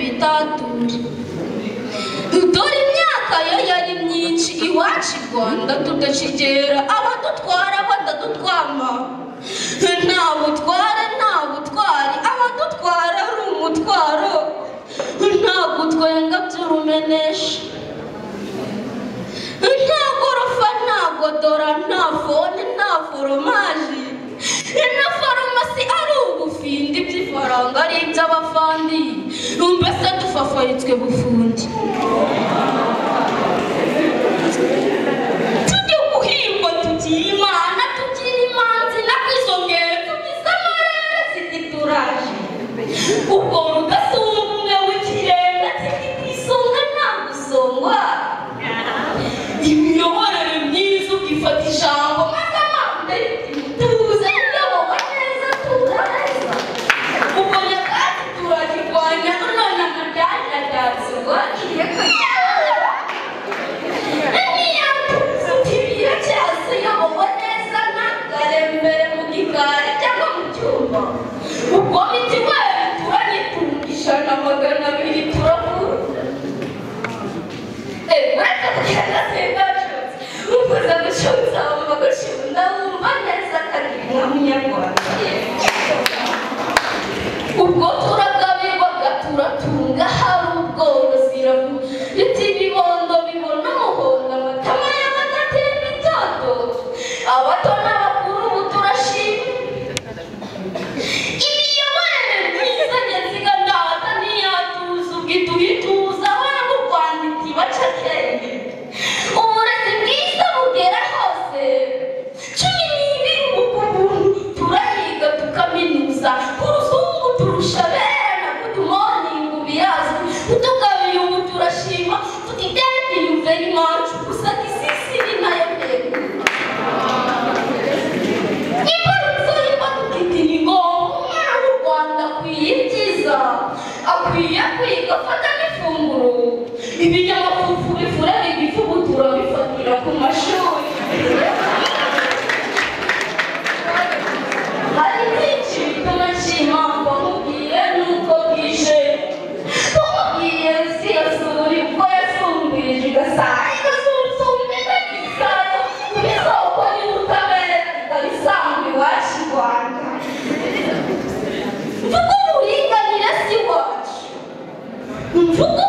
ibitature. Dore imyaka yo yari myinshi iwacu i Rwanda tudakigera, abadutwara batadutwama. Nta butware nta butwari, abadutwara ari umutwaro, nta gutwenga by'urumenesha. Nta gorofa nta godora nta fone nta foromaji na farumasi ari ubufindi by'ifaranga ari iby'abafandi, mbese dufafaritswe bufundi. Tujye guhingwa tugira Imana, tugira imanzi nako izo ngenzi tugize ziti turaje. Ubwo rudasumba umwe w'ikirenga isonga nta gusongwa. Imiyoborere myiza ukifata ijambo maze amambere tuze kuyoborwa neza turaneza. Ubwo nyakatsi turakirwanya none amajyane atatsurwa. Ntiyatuza cyase uyobowe neza ntakarembere mu gikari cyangwa mu cyumba. Ubwo mitiweli turayitunga 100 200 turavura. Uretse kugenda singacutse uvuze gucutsa wumva gucunda wumva neza kandi nka munyarwanda. Ubwo turagabirwaga turatunga hari ubworozi riti ibibondo bibona umuhondo amatama y'abadatemba itoto, abato n'abakuru ubu turashima. Imiyoborere myiza ngenziga ndata ntiyatuza ubwo iduhituza abana b'u Rwanda iti baca akenge. Uburezi bwiza bugera hose, 12 ubu turayiga tukaminuza, uruzungu turusha abera na good morning birazwi, tugabiye ubu turashima tuti thank you very much, gusa kisisi ni nayo ntego. Imbarutso y'imbaduka iti ni ngombwa umwana w'u Rwanda akwiye ibyiza, akwiye kwiga afata n'ifunguro, ibinyamafufu bifurera igifu turabifatira ku mashuri. Hari byinshi bituma nshima ngo nkubwire nuko bwije, umubwiye si yasura ubwo yasumbirije ugasanga igasumbira igisabo ku isoko y'ubutabera ikabisanga iwacu i Rwanda. Mvuga uburinganire si iwacu, mvuga